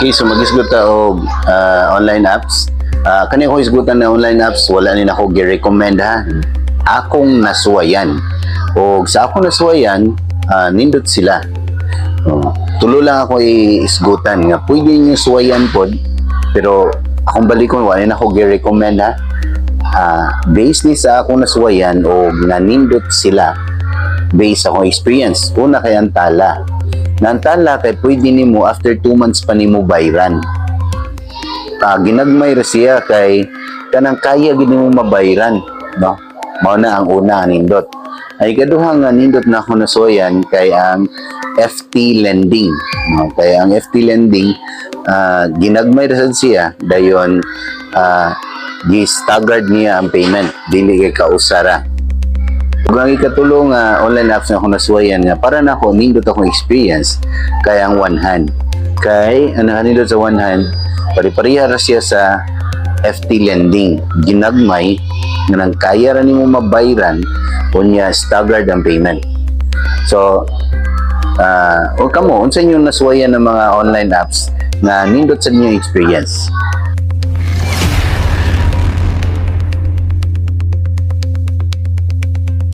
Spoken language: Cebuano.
Okay, so magisgot ta og online apps. Kani ko isgutan na online apps, wala ni nako gi-recommend ha. Akong nasuwayan. Og sa akong nasuwayan, nindot sila. Oh, tulo lang ako iisgutan nga pwede niyo suwayan pod, pero akong balikon, wala na ako gi-recommend ha. Based ni sa akong nasuwayan o nanindot sila based sa akong experience. Una kay ang Tala. Na ang Tala kay pwede nimo after 2 months pa nimo bayran. Ginagmay ra siya kay kanang kaya gid nimo mabayran, no? Mao na ang una nga nindot. Ay ikaduha nga nindot na ako nasuwayan kay ang FT Lending, no? Kay ang FT Lending, ginagmay ra sad siya, dayon gi-staggered niya ang payment, dili kay kausara. Ug ang ikatulo nga online apps nga ako nasuwayan nga para nako nindot akong experience kay ang One Hand. Kay ang nakanindot sa One Hand, pari-pareha ra siya sa FT Lending. Ginagmay nga nang kaya ra nimo mabayran, unya staggered ang payment. So, o kamo, unsa inyong nasuwayan ng mga online apps nga nindot sa inyong experience?